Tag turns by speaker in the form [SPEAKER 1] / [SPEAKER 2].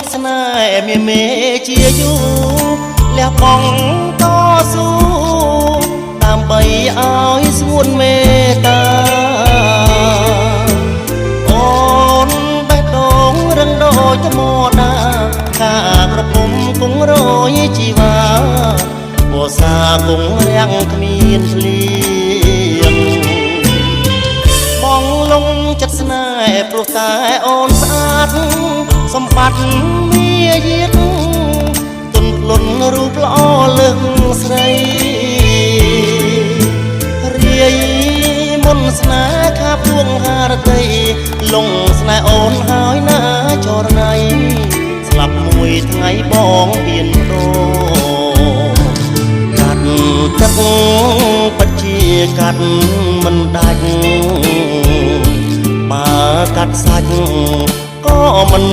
[SPEAKER 1] ចិត្តស្នេហ៍មានមេជាយូរលះបង់តស៊ូដើម្បីឲ្យស្ងួនមេត្តាអូនបេះដូងរឹងដូចថ្មដាខាក្រពុំគង់រយជីវ៉ាបោសាគង់រាំងគ្មានភ្លៀងបងលងចិត្តស្នេហ៍ព្រោះតែអូនស្អាតសម្បត្តិមាយាទទុនភ្លុនរូបល្អលើកស្រីរាយមុនស្នេហ៍ខាព្រួងហារតីលងស្នេហ៍អូនហើយណាចរណៃស្លាប់មួយថ្ងៃបងពៀនដូកាត់ទឹកពិតជាកាត់មិនដាច់បើកាត់សាច់ក៏មិន